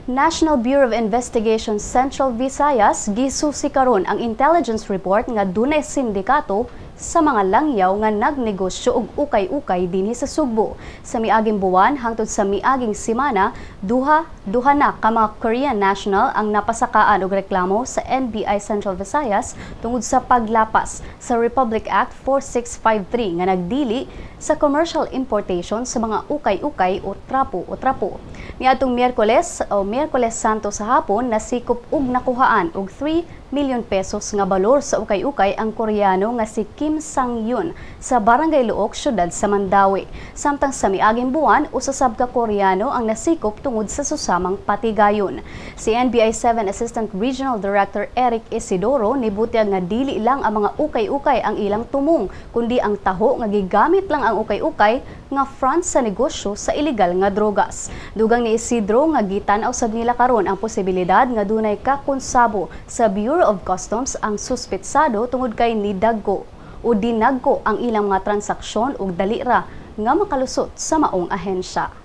National Bureau of Investigation Central Visayas gisusi karon ang intelligence report nga dunay sindikato sa mga langyaw nga nagnegosyo og ukay-ukay dinhi sa Sugbo. Sa miaging buwan hangtod sa miaging semana, duha duha na ka mga Korean national ang napasakaan og reklamo sa NBI Central Visayas tungod sa paglapas sa Republic Act 4653 nga nagdili sa commercial importation sa mga ukay-ukay o trapo o trapo. Niadtong Miyerkules o Miyerkules Santo sa hapon, nasikop og nakuhaan og 3 million pesos nga balor sa ukay-ukay ang Koreano nga si Kim Sang-yun sa Barangay Looc, syudad sa Mandaue. Samtang sa miaging buwan, usa sab ka Koreano ang nasikop tungod sa susamang patigayon. Si NBI 7 Assistant Regional Director Eric Isidoro nibutyag nga dili lang ang mga ukay-ukay ang ilang tumong, kundi ang taho nga gigamit lang ang ukay-ukay nga front sa negosyo sa ilegal nga drogas. Dugang ni Isidro nga gitan-aw sab nila karon ang posibilidad nga dunay kakonsabo sa Bureau of Customs ang suspetsado tungod kay nidagko o dinagko ang ilang mga transaksyon ug dali ra nga makalusot sa maong ahensya.